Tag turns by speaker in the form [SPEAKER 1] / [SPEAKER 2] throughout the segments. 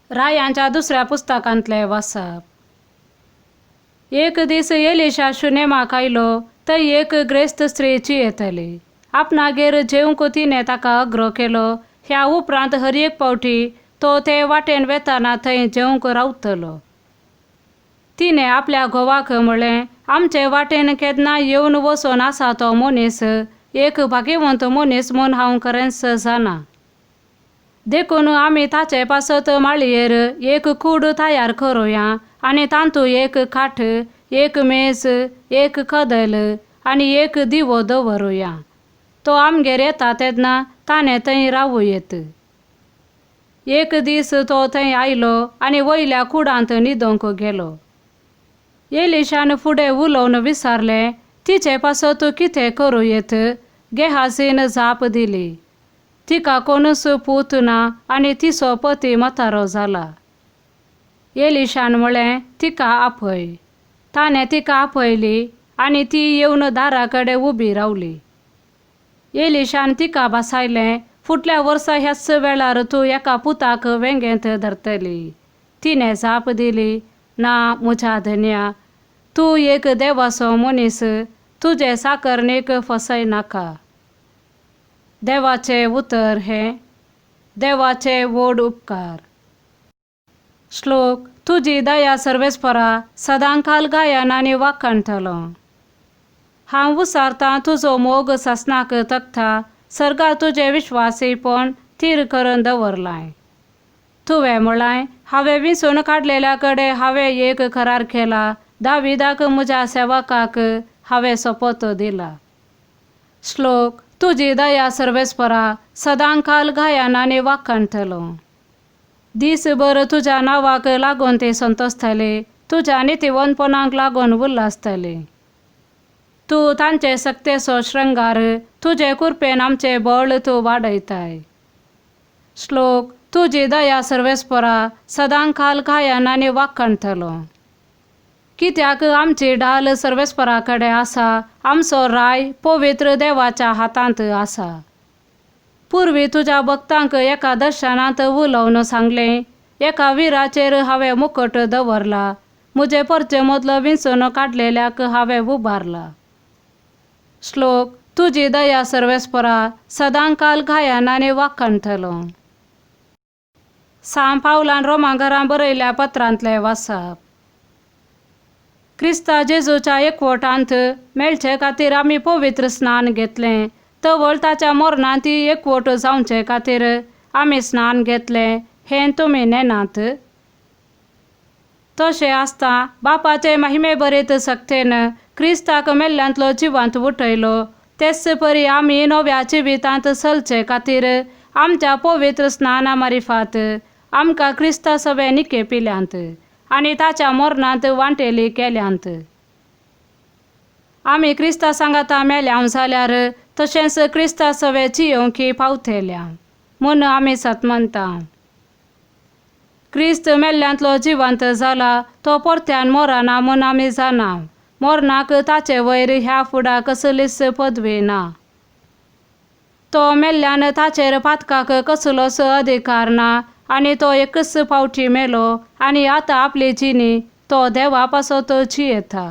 [SPEAKER 1] रायांच्या दुसऱ्या पुस्तकांतलें वाचप. एक दीस एलिशा शुनेमाक आयलो थंय एक ग्रेस्त स्त्री चियेताली. आपणागेर जेवंक तिणें ताका आग्रो केलो. ह्या उपरांत हर एक फावटी तो ते वाटेन वेताना थंय जेवंक रावतलो. तिणें आपल्या घोवाक म्हळें, आमचे वाटेन केन्ना येवन वचून आसा तो मनीस एक भाग्यवंत मनीस म्हूण हांव खरेंच जाणा. देखून आमी ताचे पासत माळयेर एक कूड तयार करुया आनी तातूंत एक खाट, एक मेज, एक कदेल आनी एक दिवो दवरुया. तो आमगेर येता तेन्ना ताणें थंय रावूं येत. एक दीस तो थंय आयलो आनी वयल्या कुडांत न्हिदोंक गेलो. एलिशान फुडें उलोवन विचारलें, तिचे पासत कितें करूं येत? गेहाजीन जाप दिली, तिका कोणूच पूत ना आनी तिचो पती म्हातारो जाला. एलिशान म्हळें, तिका आपय. ताणें तिका आपयली आनी ती येवन दारा कडेन उबी रावली. एलिशान तिका भासायलें, फुडल्या वर्सा ह्याच वेळार तूं एका पुताक वेंगेंत धरतली. तिणें जाप दिली, ना म्हज्या धनया, तूं एक देवाचो मनीस, तुजे साकरणीक फसय नाका. देवाचें उतर हें देवाचे व्हड उपकार. श्लोक. तुजी दया सर्वेस्परा सदांकाल गायन आनी वाखाणटलो. हांव उसारतां तुजो मोग सासणाक तकता, सर्गार तुजें विश्वासीपण थीर करून दवरलाय. तुवें म्हळाय, हांवें विंचून काडलेल्या कडेन हांवें एक करार केला, दाविदाक म्हज्या सेवकाक हांवें सोपोत दिला. श्लोक. तुजी दया सर्वेस्परा सदांकाल गायन आनी वाखाणटलो. दीसभर तुज्या नांवाक लागून ते संतोसतले, तुज्या नितीवंतपणाक लागून उल्हासतले. तूं तांचे सक्तेचो शृंगार, तुजे कृपेन आमचें बळ तूं वाडयताय. श्लोक. तुजी दया सर्वेस्परा सदांकाल गायन आनी वाखाणटलो. कित्याक आमची ढाल सर्वेस्परा कडेन आसा, आमचो राय पवित्र देवाच्या हातांत आसा. पुर्वी तुज्या भक्तांक एका दर्शनांत उलोवन सांगलें, एका विराचेर हांवें मुकट दवरला, म्हजे परचे मदलो विंचून काडलेल्याक हांवें उबारला. श्लोक. तुजी दया सर्वेस्परा सदांकाल गायन आनी वाखाणटलो. सांत पावलान रोमा घरां बरयल्या पत्रांतलें वाचप. क्रिस्ता जेजूच्या एकवटांत मेळचे खातीर आमी पवित्र स्नान घेतलें, तवळ ताच्या मरणांत ती एकवट जावचे खातीर आमी स्नान घेतलें हें तुमी नेनात. तशें आसता बापाचे महिमे बरेत सक्तेन क्रिस्ताक मेल्ल्यांतलो जिवांत उठयलो, तेच परी आमी नव्या जिवितांत चलचे खातीर आमच्या पवित्र स्नाना मारिफात आमकां क्रिस्ता सवे निके पिल्यांत आनी ताच्या मरणांत वांटेली केल्यांत. आमी क्रिस्ता सांगाता मेल्या जाल्यार तशेंच क्रिस्ता सवे जियोंकी पावतल्या म्हूण आमी सतमनता. क्रिस्त मेल्ल्यांतलो जिवंत जाला, तो परत्यान मरना म्हूण आमी जाणा. मरणाक ताचे वयर ह्या फुडा कसलीच पदवी ना. तो मेल्ल्यान ताचेर पातकाक कसलोच अधिकार ना आनी तो एकच फावटी मेलो आनी आतां आपली जिणी तो देवा पासत जियेता.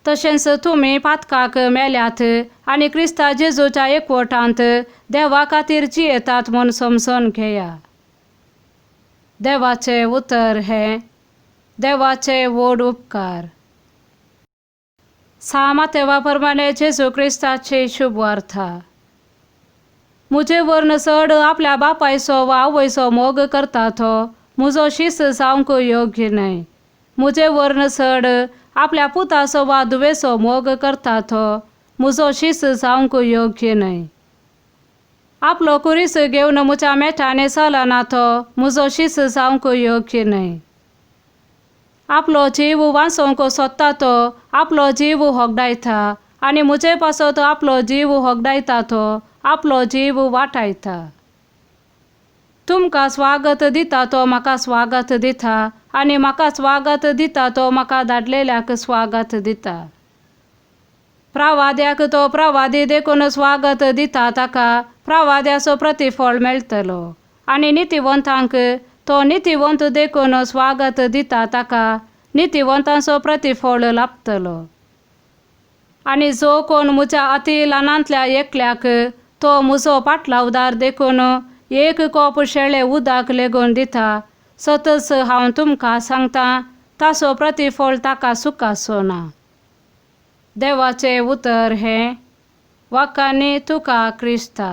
[SPEAKER 1] तशेंच तुमी पातकाक मेल्यात आनी क्रिस्ता जेजूच्या एकवटांत देवा खातीर जियेतात म्हूण समजून घेया. देवाचें उतर हें देवाचे व्हड उपकार. सा मातेवा प्रमाणे जेजू क्रिस्ताची शुभ वार्ता. म्हजे वर्ण चड आपल्या बापायचो वा आवयचो मोग करता तो म्हजो शीस जावंक योग्य न्हय. म्हजे वर्ण चड आपल्या पुताचो वा धुवेचो मोग करता तो म्हजो शीस जावंक योग्य न्हय. आपलो कुरीस घेवन म्हज्या मेटांनी चलना तो म्हजो शीस जावंक योग्य न्हय. आपलो जीव वाचोवंक सोदता तो आपलो जीव होगडायता आनी म्हजे पासत आपलो जीव होगडायता तो आपलो जीव वाटायता. तुमकां स्वागत दिता तो म्हाका स्वागत दिता आनी म्हाका स्वागत दिता तो म्हाका धाडलेल्याक स्वागत दिता. प्रवाद्याक तो प्रवादी देखून स्वागत दिता ताका प्रवाद्याचो प्रतिफळ मेळटलो आनी नितीवंतांक तो नितीवंत देखून स्वागत दिता ताका नितीवंतांचो प्रतिफळ लाभतलो. आनी जो कोण म्हज्या अती ल्हानांतल्या एकल्याक तो म्हजो पाटलावदार देखून एक कोप शेळे उदक लेगून दिता, सतच हांव तुमकां सांगता, ताचो प्रतिफळ ताका सुखाचो ना. देवाचें उतर हें. वाकांनी तुका क्रिस्ता.